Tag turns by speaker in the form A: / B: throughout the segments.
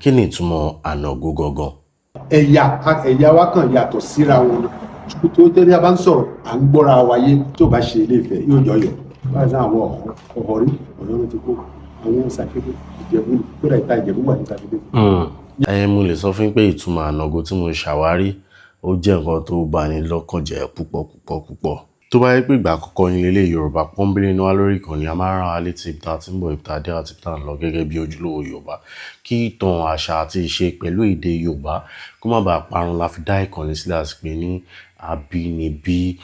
A: Kí ni ìtumọ̀ Ànàgó gangan?
B: Ẹ̀yà wa kàn yàtọ̀ síra wọn ni. Ṣùgbọ́n tó tẹ́lẹ̀ a bá ń sọ̀rọ̀, à ń gbọ́ra wa yé. Tó bá ṣe Ilé Ifẹ̀, yóò jọyọ̀ báyìí náà. Àwọn Ọ̀họ̀rí, Ọ̀yọ́ ló ti kó àwọn Sàkété, Ìjẹ̀bú, kódà ìta Ìjẹ̀bú wà ní Sàkété.
A: Ẹ mo lè sọ fún yín pé ìtumọ̀ Ànàgó tí mo ṣàwárí, ó jẹ́ nǹkan tó bani lọ́kàn jẹ́ púpọ̀ púpọ̀ púpọ̀. Tó bá yẹ pé ìgbà àkọ́kọ́ yín lélẹ̀, Yorùbá pọ́nbélé ní wá lórí ìkànnì, a máa ń rán wa létí ibi tá a ti ń bọ̀, ibi tá a dé àti ibi tá a ń lọ gẹ́gẹ́ bí ojúlówó Yorùbá. Kí ìtàn, àṣà àti ìṣe pẹ̀lú èdè Yorùbá kó má baà parun la fi dá ìkànnì sílẹ̀, àti pé ní Àbínibí.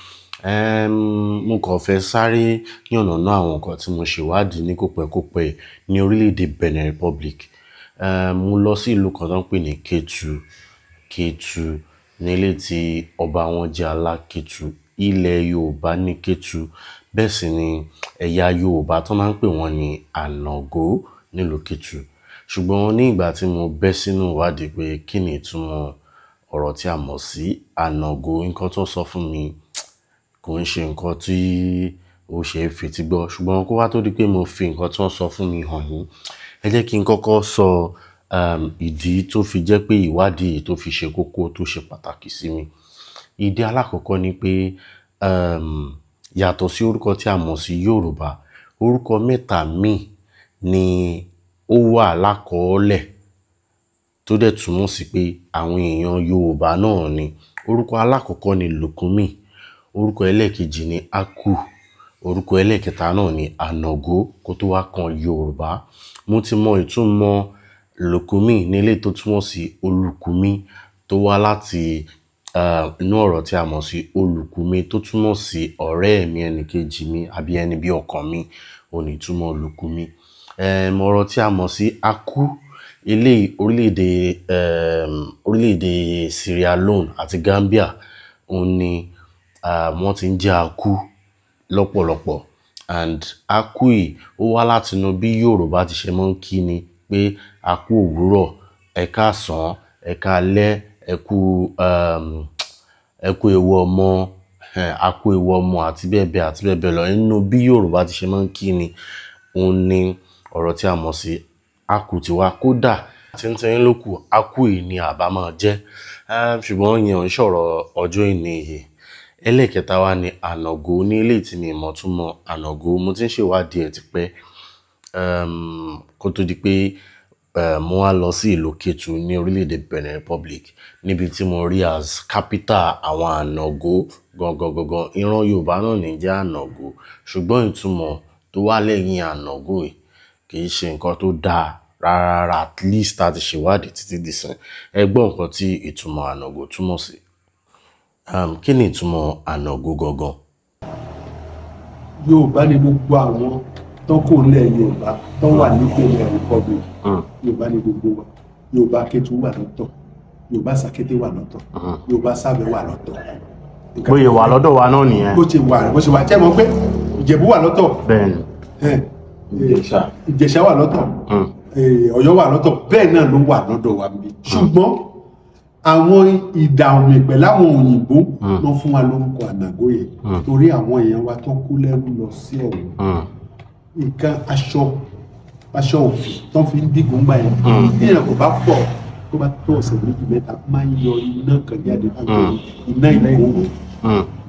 A: Mo kàn fẹ́ sáré yànnàná àwọn nǹkan tí mo ṣèwádìí ní kòpẹ́kòpẹ́ ní orílẹ̀-èdè Benin Republic. Mo lọ sí ìlú kan tó ń pè ní Ketu. Ketu nílé tí ọba wọn jẹ́ Aláketu. Ilẹ̀ Yorùbá ní Ketu. Bẹ́ẹ̀ sì ni ẹ̀yà Yorùbá tó máa ń pè wọ́n ní Ànàgó nílùú Ketu. Ṣùgbọ́n ní ìgbà tí mo bẹ́ sínú ìwádìí pé kí ni ìtumọ̀ ọ̀rọ̀ tí a mọ̀ sí Ànàgó, nǹkan tó sọ fún mi kò ń ṣe nǹkan tí ó ṣe é fetí gbọ́. Ṣùgbọ́n kó wá tó di pé mo fi nǹkan tí wọ́n sọ fún mi hàn yín, ẹ jẹ́ kí n kọ́kọ́ sọ ìdí tó fi jẹ́ pé ìwádìí yìí tó fi ṣe kókó, tó ṣe pàtàkì sí mi. Ìdí alákọ̀ọ́kọ́ ni pé yàtọ̀ sí orúkọ tí a mọ̀ sí Yorùbá, orúkọ mẹ́ta míì ni ó wà lákọọ́lẹ̀ tó dẹ̀ túmọ̀ sí pé àwọn èèyàn Yorùbá náà ni. Orúkọ alákọ̀ọ́kọ́ ni Lukumi, orúkọ ẹlẹ́ẹ̀kejì ni Aku, orúkọ ẹlẹ́ẹ̀kẹta náà ni Ànàgó, kó tó wá kan Yorùbá. Mo ti mọ ìtumọ̀ Lukumi ní eléyìí tó túmọ̀ sí Olùkúmí, tó wá láti inú ọ̀rọ̀ tí a mọ̀ sí Olùkúmí, tó túmọ̀ sí ọ̀rẹ́ mi, ẹni kejì mi àbí ẹni bí ọkàn mi, òun ní ìtumọ̀ Lukumi. Ọ̀rọ̀ tí a mọ̀ sí Aku, eléyìí orílẹ̀-èdè Sierra Leone àti Gambia òun ni wọ́n ti ń jẹ́ Aku lọ́pọ̀lọpọ̀. And Aku yìí, ó wá láti inú bí Yorùbá ti ṣe máa ń kí ni pé a kú òwúrọ̀, ẹ káàsán, ẹ káalẹ́, ẹ kú ewu ọmọ, a kú ewu ọmọ àti bẹ́ẹ̀ bẹ́ẹ̀ àti bẹ́ẹ̀ bẹ́ẹ̀ lọ. Nínú bí Yorùbá ti ṣe máa ń kí ni, òun ni ọ̀rọ̀ tí a mọ̀ sí Aku ti wá. Kódà tíntín ló kù, Aku yìí ni àbá máa jẹ́. Ṣùgbọ́n ìyẹn ò ń sọ̀rọ̀ ọjọ́ òní yìí. Ẹlẹ́ẹ̀kẹta wá ní Ànàgó, ní eléyìí tí mi mọ̀ túmọ̀ Ànàgó. Mo ti ń ṣèwádìí ẹ̀ tipẹ́, kó tó di pé mo wá lọ sí ìlú Ketu ní orílẹ̀-èdè Benin Republic, níbi tí mo rí as capital àwọn Ànàgó gangan gangan. Ìran Yorùbá náà ní jẹ́ Ànàgó, ṣùgbọ́n ìtumọ̀ tó wà lẹ́yìn Ànàgó yìí kì í ṣe nǹkan tó dáa rárá, at least a ti ṣèwádìí títí di ìsìn. Ẹ gbọ́ nǹkan tí ìtumọ̀ Ànàgó túmọ̀ sí. Kí ni ìtumọ̀ Ànàgó gangan?
B: Yorùbá ni gbogbo àwọn tó kò nílẹ̀ Yorùbá tó wà ní Benin Republic. Yorùbá ni gbogbo wa. Yorùbá Kétu wà lọ́tọ̀, Yorùbá Sàkété wà lọ́tọ̀, Yorùbá Sábẹ̀ wà lọ́tọ̀.
A: Bóyá wà lọ́dọ̀ wa náà nìyẹn.
B: Bó ṣe wà, ṣé mọ̀ pé Ìjẹ̀bú wà lọ́tọ̀?
A: Bẹ́ẹ̀ni.
B: Ìjẹ̀ṣà. Ìjẹ̀ṣà wà lọ́tọ̀, Ọ̀yọ́ wà lọ́tọ̀, bẹ́ẹ̀ náà ló wà lọ́dọ̀ wa níbí. Ṣùgbọ́n àwọn ìdààmú pẹ̀lú àwọn òyìnbó ló fún wa lórúkọ Ànàgó yẹn, torí àwọn èèyàn wa tó kú lẹ́rú lọ sí ọ̀hún, nǹkan aṣọ òfì tó fi ń dígun gbà yẹn, bí èèyàn kò bá pọ̀, tó bá tó ọ̀sẹ̀ 2, 3, máa ń yọ iná kan jáde, iná ìkó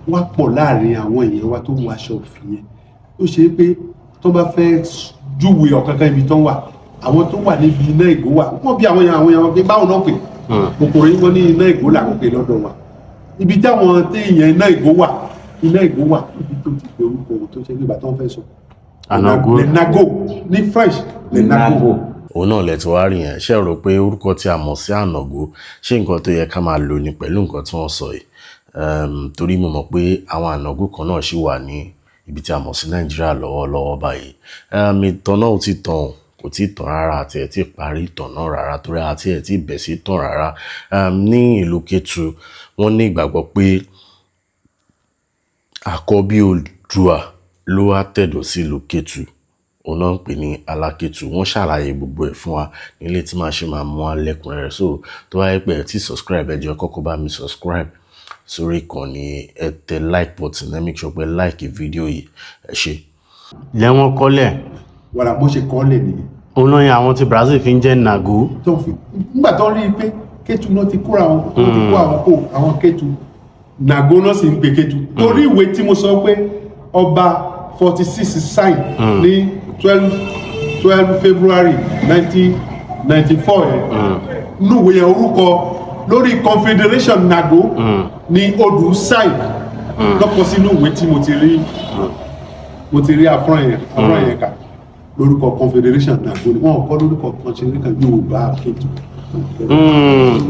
B: wá pọ̀ láàrin àwọn èèyàn wa tó wọ aṣọ òfì yẹn. Ó ṣe é pé tó bá fẹ́ júwe ọ̀kankan ibi tó wà, àwọn tó wà níbi iná ìgò wà, wọ́n bí àwọn èèyàn pé báwọn náà pè kòkòrò yìí, wọ́n ní iná ìgò làwọn pè lọ́dọ̀ wa. Ibi táwọn téèyàn iná ìgò wà, iná ìgò wà, ibi tó ti pè orúkọ òun tó ṣe nígbà tó ń fẹ́ sọ.
A: Ànàgó.
B: Le Nago ní French, le Nago.
A: Òun náà lẹ ti wá rí yẹn. Ṣé ẹ rò pé orúkọ tí a mọ̀ sí Ànàgó, ṣé nǹkan tó yẹ ká máa lò ní pẹ̀lú nǹkan tí wọ́n sọ yìí? Torí mo mọ̀ pé àwọn Ànàgó kan náà ṣì wà ní ibi tí a mọ̀ sí Nàìjíríà lọ́wọ́lọ́wọ́ báyìí. Ìtàn náà ò tí tàn, kò tí tàn rárá, àti ẹ̀ tí parí ìtàn náà rárá, torí àti ẹ̀ tí bẹ̀ sí tàn rárá. Ní ìlú Kétu, wọ́n ní ìgbàgbọ́ pé àkọ́bí Oòduà ló wá tẹ̀dó sí ìlú Kétu, òun náà ń pè ní Alákétu. Wọ́n ṣàlàyé gbogbo ẹ̀ fún wa nílé tí màá ṣe máa mú wa lẹ́kùnrẹ́rẹ́. So tó bá jẹ́ pé ẹ ti subscribe, ẹ jọ̀ọ́, kọ́kọ́ bá mi subscribe sórí ìkànnì, ẹ tẹ like button, ẹ make sure pé like fídíò yìí. Ẹ ṣé. Lẹ́wọ̀n kọ́lẹ̀.
B: Wàrà bó ṣe kọ́ lè nìyẹn.
A: Òun náà yẹn àwọn ti Brazil fi ń jẹ́ Nàgó.
B: Tó fi nígbà tó rí i pé Kétu náà ti kóra wọn, tó ti kó àwọn, kó àwọn Kétu, Nàgó náà sì ń pè Kétu, torí ìwé tí mo sọ pé ọba 46 sign ní 12 February 1994 yẹn, nínú ìwé yẹn, orúkọ lórí Confederation Nàgó ní odù sign lọ́kọ sínú ìwé tí mo ti rí àfọ́nrán yẹn kà. Lórúkọ Confederation Nàgó ni wọ́n kọ́, lórúkọ Confederation Yorùbá Kétu.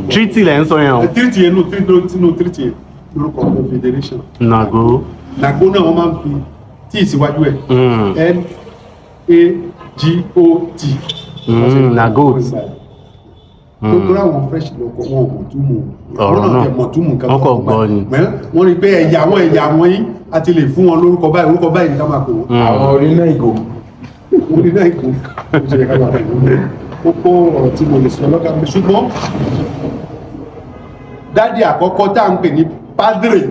A: Treaty lẹ́ ń sọ yẹn o.
B: Treaty yẹn, nù treaty, nù treaty yẹn, lórúkọ Confederation
A: Nàgó.
B: Nàgó náà, wọ́n máa ń fi tí síwájú ẹ̀, N A G O T.
A: Nagot.
B: Tó tó ráwọn fresh lọkọ wọn ò mọ̀ túmọ̀
A: Ọ̀rọ̀ náà.
B: Tẹ mọ̀ túmọ̀ nǹkan.
A: Wọ́n
B: tó
A: kàn
B: kọ́
A: gbọ́
B: báyìí.
A: ni.
B: Well, wọ́n rí i pé ẹ̀yà àwọn ẹ̀yà wọn yìí, a ti lè fún wọn lórúkọ báyìí, orúkọ báyìí ní ká máa pè wọ́n.
C: Àwọn orí náà ìgò.
B: Orí náà kò ó ṣe yẹ ká máa pè wọ́n. Kókó ọ̀rọ̀ tí mo lè sọ lọ́kàn mi, ṣùgbọ́n daddy àkọ́kọ́ tá à ń pè ní padre,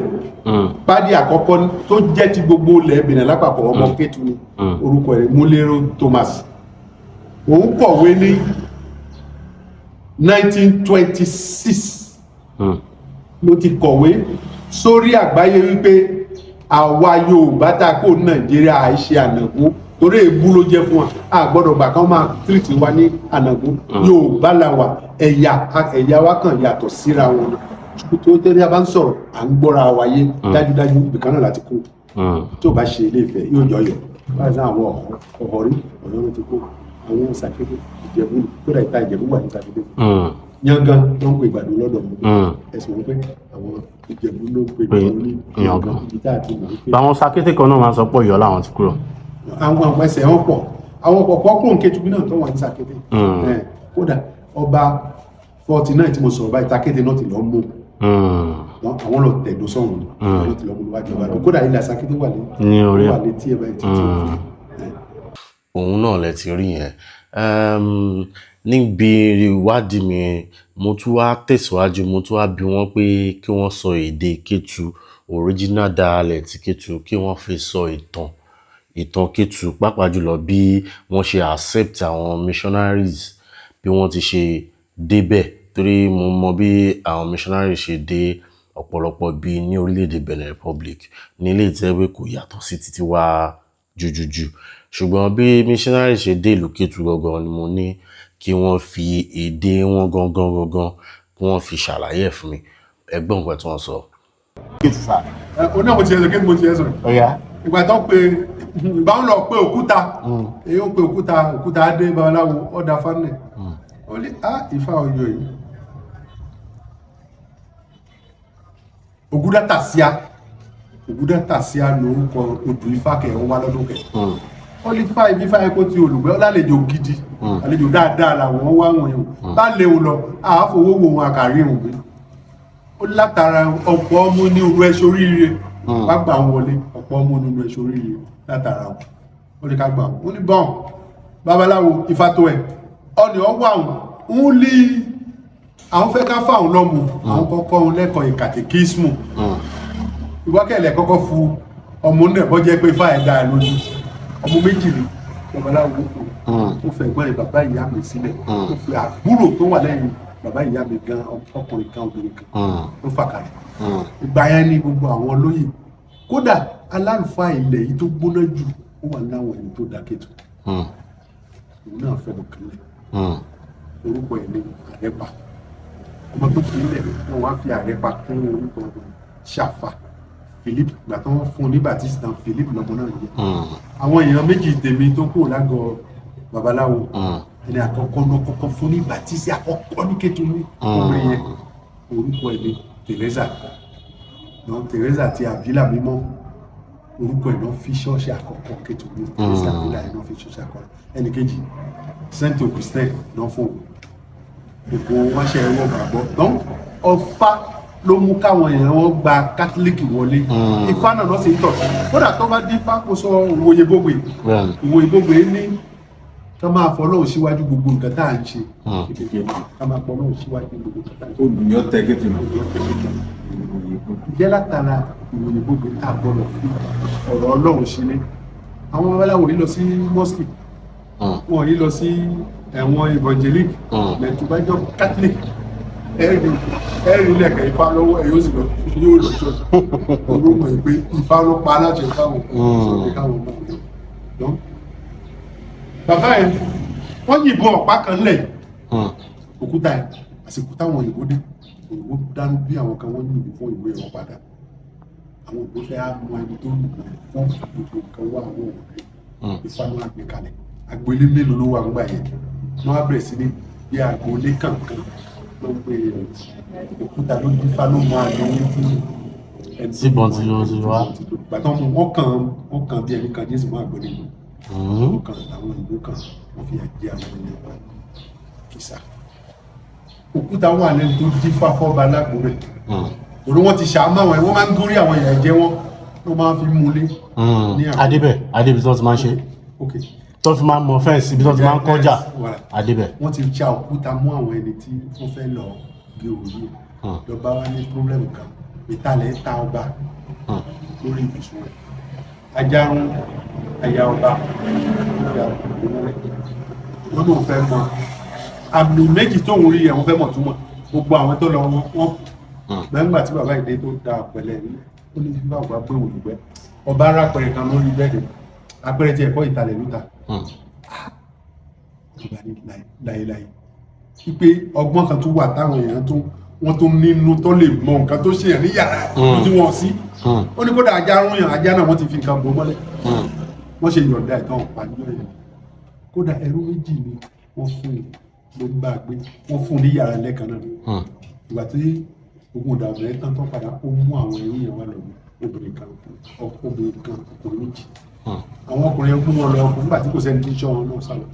B: padre àkọ́kọ́ tó jẹ́ ti gbogbo ilẹ̀ Benin lápapọ̀, ọmọ Kétu ni. Orúkọ rẹ̀ Múlẹ́rọ̀ Thomas. Òun kọ̀wé ní 1926 ló ti kọ̀wé sórí àgbáyé wípé àwa Yorùbá tá a kó Nàìjíríà, àìṣe ànàgó, torí èébú ló jẹ́ fún wa. A gbọ́dọ̀ gbà kán máa treat wa ní ànàgó. Yorùbá la wà, ẹ̀yà ẹ̀yà wa kàn yàtọ̀ síra wọn ni. Tó tẹ́lẹ̀ a bá ń sọ̀rọ̀, à ń gbọ́ra wa yé dájúdájú. Ibìkan náà láti kó. Tí ò bá ṣe Ilé Ifẹ̀, yóò jọyọ̀ báyìí náà. Àwọn ọ̀họ́ rí Ọ̀yọ́ ló ti kó àwọn Sàkété, Ìjẹ̀bú, kódà ìta Ìjẹ̀bú wà ní Sàkété. Yangan ló ń pè Ìgbàdo lọ́dọ̀ mi. Ẹ̀sùn wọn pé àwọn Ìjẹ̀bú ló ń pè Ìgbàdo ní
A: Yangan.
B: Ibi tá a ti mọ̀ wípé
A: Báwọn Sakété kan náà máa ń sọ pé Ọ̀yọ́ làwọn ti kúrò.
B: Àwọn ẹsẹ̀ wọn pọ̀, àwọn ọ̀pọ̀ kúrò Kétu náà tó wà ní Sàkété. Kódà ọba 49 tí mo sọ̀rọ̀ báyìí, Takété náà ti lọ mú. Àwọn lọ tẹ̀dó sọ̀hún ni, àwọn lọ ti lọ mú níwájú ọba. Kódà ilẹ̀ Sàkété wà ní
A: Ní orí ẹ̀.
B: Wà létí ẹ̀ báyìí títí.
A: Òun náà lẹ ti rí yẹn. Níbi ìwádìí mi, mo tún wá tẹ̀síwájú, mo tún wá bi wọ́n pé kí wọ́n sọ èdè Kétu, original dialect Kétu, kí wọ́n fi sọ ìtàn Kétu, pàápàá jùlọ bí wọ́n ṣe accept àwọn missionaries, bí wọ́n ti ṣe débẹ̀, torí mo mọ bí àwọn missionaries ṣe dé ọ̀pọ̀lọpọ̀ bí ní orílẹ̀-èdè Benin Republic ní ilé ìtẹ́wé pé kò yàtọ̀ sí títí wá jùjùjù. Ṣùgbọ́n bí missionary ṣe dé ìlú Kétu gangan ni mo ní kí wọ́n fi èdè wọn gangan gangan, kí wọ́n fi ṣàlàyé ẹ̀ fún mi. Ẹ gbọ́ nǹkan tí wọ́n sọ.
B: Ẹ oní àwọn ti ẹ sọ kí ni mo ti ẹ sọ.
A: Ọ̀yá.
B: Ìgbà tó pe, ìgbà ń lọ pé òkúta, èyí ó pe òkúta, òkúta adé babaláwo ọ̀dà fanẹ̀, ó ní á Ifá Ọ̀yọ́ yìí, Ògúdá Tàsíà, Ògúdá Tàsíà lórúkọ odù Ifá kẹ ọ wá lọ́dún kẹ. Ó ní fá ibi fáyẹ kó ti olùgbẹ́ lálejò gidi, àlejò dáadáa làwọn wá wọ̀nyí o bá léwu lọ àáfowó wo wọn àkàrí òun gbé. Ó látara ọ̀pọ̀ ọmọ ní orú ẹṣọ oríire wá gbà wọn wọlé, ọ̀pọ̀ ọmọ nínú ẹṣọ oríire látara wọn. Ó ní ká gbà wọn. Ó ní bọ́n babaláwo Ifá tó ẹ̀ ọ̀nì ọwọ́ àwọn ń lé àwọn fẹ́ ká fáwọn lọ́mù, àwọn kọ́kọ́ òun lẹ́kọ̀ọ́ ìkàtẹ́kísmù ìwákẹ̀lẹ̀ kọ́kọ́ fu ọmọ náà bọ́ jẹ́ pé ifá ẹ̀ dáa lójú. Ọmọ méjì ni babaláwo kù. Ó fẹ́ ẹ̀gbọ́n rẹ̀, bàbá ìyá mi sílẹ̀, ó fi àbúrò tó wà lẹ́yìn bàbá ìyá mi gan, ọkùnrin kan, obìnrin kan, ló fà kalẹ̀. Ìgbà yẹn ni gbogbo àwọn olóyè, kódà alálùfáà ilẹ̀ yìí tó gbóná jù, ó wà láwọn ẹni tó dákẹ́tù. Òun náà fẹ́ mọ̀ kílẹ̀. Orúkọ ẹ̀ ní Àrẹ́pà. Ọmọ tó fi ilẹ̀, wọn wá fi Àrẹ́pà kún orúkọ Ṣàfà Philip. Ìgbà tó wọ́n fún un ní Baptist náà, Philip lọmọ náà jẹ́. Àwọn èèyàn méjì tèmi tó kúrò lágọ̀ọ́ babaláwo, ẹni àkọ́kọ́ náà kọ́kọ́ fún ní Baptist àkọ́kọ́ ní Kétu ní obìnrin yẹn, orúkọ ẹ̀ ní Teresa náà, Teresa ti Avila mímọ́. Orúkọ ẹ̀ náà fi ṣọ́ọ̀ṣì àkọ́kọ́ Kétu ní Teresa Avila ẹ̀ náà fi ṣọ́ọ̀ṣì àkọ́kọ́. Ẹnì kejì, Saint Augustin náà fún òun. Gbogbo wọn ṣe ẹwọ gbàgbọ́ donc ọfà ló mú káwọn èèyàn wọn gba Kátólíìkì wọlé. Ifá náà lọ sí tọ̀, kódà tó bá dín ifá kó sọ ìwòye gbogbo ìwòye gbogbo ní ká máa fọlọ́hùn síwájú gbogbo nǹkan tá à ń ṣe, ká máa fọlọ́hùn síwájú gbogbo nǹkan tá à ń ṣe.
C: Olùyọ tẹ Kétu nù.
B: Jẹ́ látara ìwòye gbogbo tá a gbọ́dọ̀ fi ọ̀rọ̀ Ọlọ́run sílé. Àwọn babaláwo yìí lọ sí mosque. Wọn yìí lọ sí ẹ̀wọ̀n evangelic, lẹ́yìn tó bá jọ Catholic, ẹ̀rí lẹ̀kẹ̀ Ifá lọ́wọ́ ẹ̀, yóò sì lọ, yóò lọ church. Olú mọ̀ pé Ifá ló pa aláṣẹ fáwọn sọ pé káwọn máa lọ. Bàbá yẹn, wọ́n yìnbọn ọ̀pá kan lẹ̀, òkúta yẹn. Àsìkò táwọn òyìnbó dé, òyìnbó dánú bí àwọn kan, wọ́n yìnbọn fún òyìnbó yẹn, wọ́n padà. Àwọn òyìnbó fẹ́ á mọ ẹni tó yìnbọn, wọ́n fi gbogbo nǹkan wá àwọn òwe. Ifá ló wá gbé kalẹ̀. Agboolé mélòó ló wà ńgbà yẹn? Wọ́n á bẹ̀rẹ̀ sí ní bí agboolé kankan ló ń gbé òkúta ló dífá, ló mọ agboolé tí ẹni
A: Tí ìbọn ti lọ ti wá.
B: Gbàtàn mú wọn kàn, wọn kàn bí ẹni kan Jésù mọ́ agboolé lọ. Wọn kàn, àwọn òyìnbó kan, wọn fi jẹ àwọn ènìyàn wa kìsà. Òkúta wà lẹ́nu tó dífá fọ́ba lágbóore, torí wọ́n ti ṣàmọ́ àwọn ẹ̀, wọ́n máa ń gúrí àwọn èèyàn jẹ, wọ́n ló máa ń fi múlé ní
A: Adébẹ̀, adébí tí wọ́n ti máa ń ṣe, tó fi máa ń mọ fence, ibi tó ti máa ń kọjá.
B: Voilà.
A: Adébẹ̀.
B: Wọ́n ti ṣa òkúta mú àwọn ẹni tí wọ́n fẹ́ lọ gé orí ẹ̀. Lọ́ba wa ní problem kan, ìtàlẹ̀ ta ọba lórí ibùsùn rẹ̀. Ajárún aya ọba ó fi àbùkù mọ́lẹ̀. Wọ́n lóun fẹ́ mọ àmì méjì tóun rí ẹ̀, wọ́n fẹ́ mọ̀ túmọ̀. Gbogbo àwọn tó lọ, wọn wọ́n gbẹ́ngbà tí bàbá ìdè tó da àpẹẹrẹ nílẹ̀, ó ní bí bàbá pé òun gbẹ ọba ara àpẹẹrẹ kan lórí bẹ́ẹ̀dì, àpẹẹrẹ tí ẹ̀kọ́ ìtàlẹ̀ ló ta. Ọba ní láéláé wípé ọgbọ́n kan tó wà táwọn èèyàn tó wọ́n tó nínú tó lè mọ nǹkan tó ṣe yàn ní yàrá tí wọ́n sí. Ó ní kódà ajá rún yàn, ajá náà wọ́n ti fi nǹkan bò mọ́lẹ̀. Wọ́n ṣe yọ̀ǹda ìtàn ọ̀pá níjọ́ yẹn. Kódà ẹrú méjì ni wọ́n fún un ló ń bá a gbé, wọ́n fún un ní yàrá lẹ́ẹ̀kan náà. Ìgbà tí ogun ìdààmú ẹ̀ tán tó padà, ó mú àwọn ẹrú yẹn wá lọ, obìnrin kan, obìnrin kan, ọkùnrin méjì. Àwọn ọkùnrin yẹn gbé wọn lọ ọkùnrin nígbà tí kò sẹ́ni tí ń ṣọ́ wọn náà sálọ.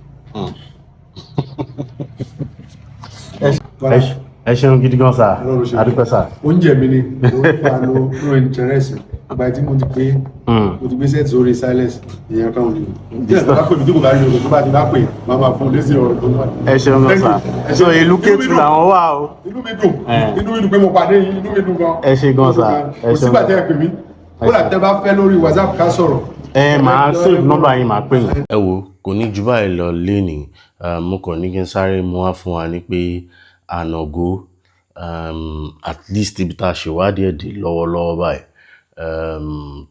A: Ẹ ṣeun gidi gan sir.
B: Ọlọ́run ṣe.
A: Adúpẹ́ sir.
B: Oúnjẹ mi ni ó fa ló ló interest. Ìgbà tí mo ti pé mo ti gbé set sórí silence, ìyẹn kan ò ní bí ẹ̀ bá pè mí, tí kò bá rí ọ̀rọ̀ tó bá ti bá pè, máa máa fún un lésì ọ̀rọ̀ tó wà.
A: Ẹ ṣeun gan
B: Thank
A: sir.
B: you. Ẹ
A: So
B: ṣeun.
A: ìlú
B: Inú mi
A: Kétu
B: dùn.
A: làwọn wà o.
B: Inú mi dùn. Inú mi dùn pé mo pàdé yín. Inú mi dùn gan.
A: Ẹ ṣé gan sir. Ẹ
B: Kò
A: ṣeun.
B: sígbà tẹ́ ẹ pè mí, kódà tẹ́ bá fẹ́ lórí WhatsApp ká sọ̀rọ̀.
A: Ẹ máa save nọ́mbà yín, máa pè yín. Ẹ wo, kò ní jù báyìí lọ lénìí. Mo kàn ní kí n sáré mú wá fún wa ní pé ànàgó, at least ibi tá a ṣèwádìí ẹ̀ dé lọ́wọ́lọ́wọ́ báyìí,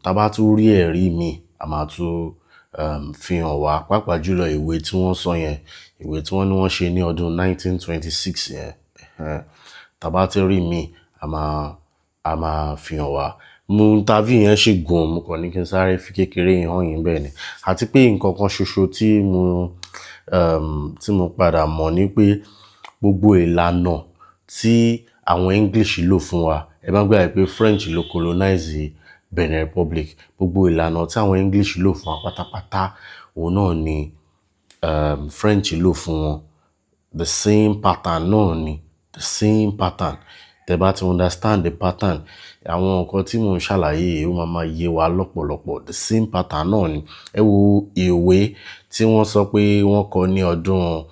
A: tá a bá tún rí ẹ̀rí mi, a máa tún fi hàn wá, pàápàá jùlọ ìwé tí wọ́n sọ yẹn, ìwé tí wọ́n ní wọ́n ṣe ní ọdún 1926 yẹn. Tá a bá ti rí mi, a máa fi hàn wá. Mo interview yẹn ṣì gùn, mo kàn ní kí n sáré fi kékeré yẹn hàn yín bẹ́ẹ̀ ni. Àti pé nǹkan kan ṣoṣo tí mo padà mọ̀ ni pé gbogbo ìlànà tí àwọn English lò fún wa, ẹ má gbàgbé pé French ló colonize Benin Republic, gbogbo ìlànà tí àwọn English lò fún wa pátápátá, òun náà ni French lò fún wọn. The same pattern náà ni, the same pattern. Tẹ bá ti understand the pattern, àwọn nǹkan tí mò ń ṣàlàyé yìí ó máa máa yé wa lọ́pọ̀lọpọ̀. The same pattern náà ni. Ẹ wo ìwé tí wọ́n sọ pé wọ́n kọ ní ọdún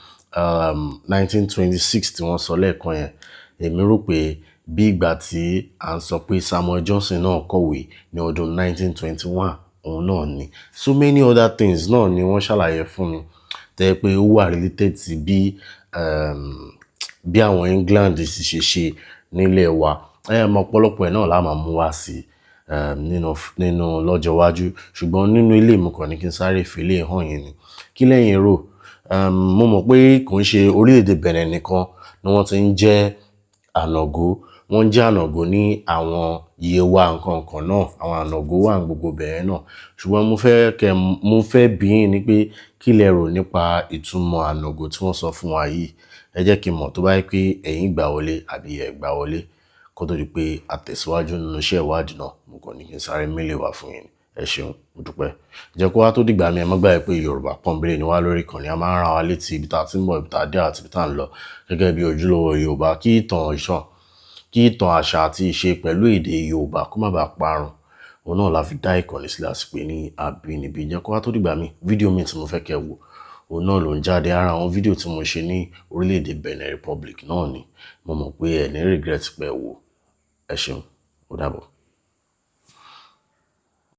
A: 1926 tí wọ́n sọ lẹ́ẹ̀kan yẹn. Èmi rò pé bí ìgbà tí à ń sọ pé Samuel Johnson náà kọ̀wé ní ọdún 1921, òun náà ni. So many other things náà ni wọ́n ṣàlàyé fún mi tẹ́ pé ó wà related sí bí àwọn England sì ṣe ṣe nílẹ̀ wa. Ẹ mọ̀, ọ̀pọ̀lọpọ̀ ẹ̀ náà la máa mú wá sí nínú lọ́jọ́ iwájú. Ṣùgbọ́n nínú ilé, mi kàn ní kí n sáré fi eléyìí hàn yín ni. Kí lẹ́yìn rò? Mo mọ̀ pé kò ń ṣe orílẹ̀-èdè Benin nìkan ni wọ́n ti ń jẹ́ ànàgó. Wọ́n ń jẹ́ ànàgó ní àwọn Yewa nǹkan kan náà. Àwọn ànàgó wà ní gbogbo ibẹ̀ náà. Ṣùgbọ́n mo fẹ́ bi yín ni pé kí lẹ rò nípa ìtumọ̀ ànàgó tí wọ́n sọ fún wa yìí? Ẹ jẹ́ kí n mọ̀ tó bá jẹ́ pé ẹ̀yin gbà wọlé àbí ẹ gbà wọlé, kó tó di pé a tẹ̀síwájú nínú iṣẹ́ ìwádìí náà. Mo kàn ní kí n sáré mélèé wá fún yín ni. Ẹ ṣeun, mo dúpẹ́. Jẹ́ kó wá tó dìgbà mi, ẹ má gbàgbé pé Yorùbá pọ́nbélé ni wá lórí ìkànnì. A máa ń rán wa létí ibi tá a ti ń bọ̀, ibi tá a dé àti ibi tá a ń lọ gẹ́gẹ́ bí ojúlówó Yorùbá, kí ìtàn ìṣàn, kí ìtàn àṣà àti ìṣe pẹ̀lú èdè Yorùbá kó má bàa parun. Òun náà la fi dá ìkànnì sílẹ̀ àti pé ní Àbínibí. Jẹ́ kó wá tó dìgbà mi, fídíò mi tí mo fẹ́ kẹ́ wò, òun náà ló ń jáde. Ara àwọn fídíò tí mo ṣe ní orílẹ̀-èdè Benin Republic náà ni. Mo mọ̀ pé ẹ ní regret pé ẹ wò. Ẹ ṣeun, ó dàbọ̀.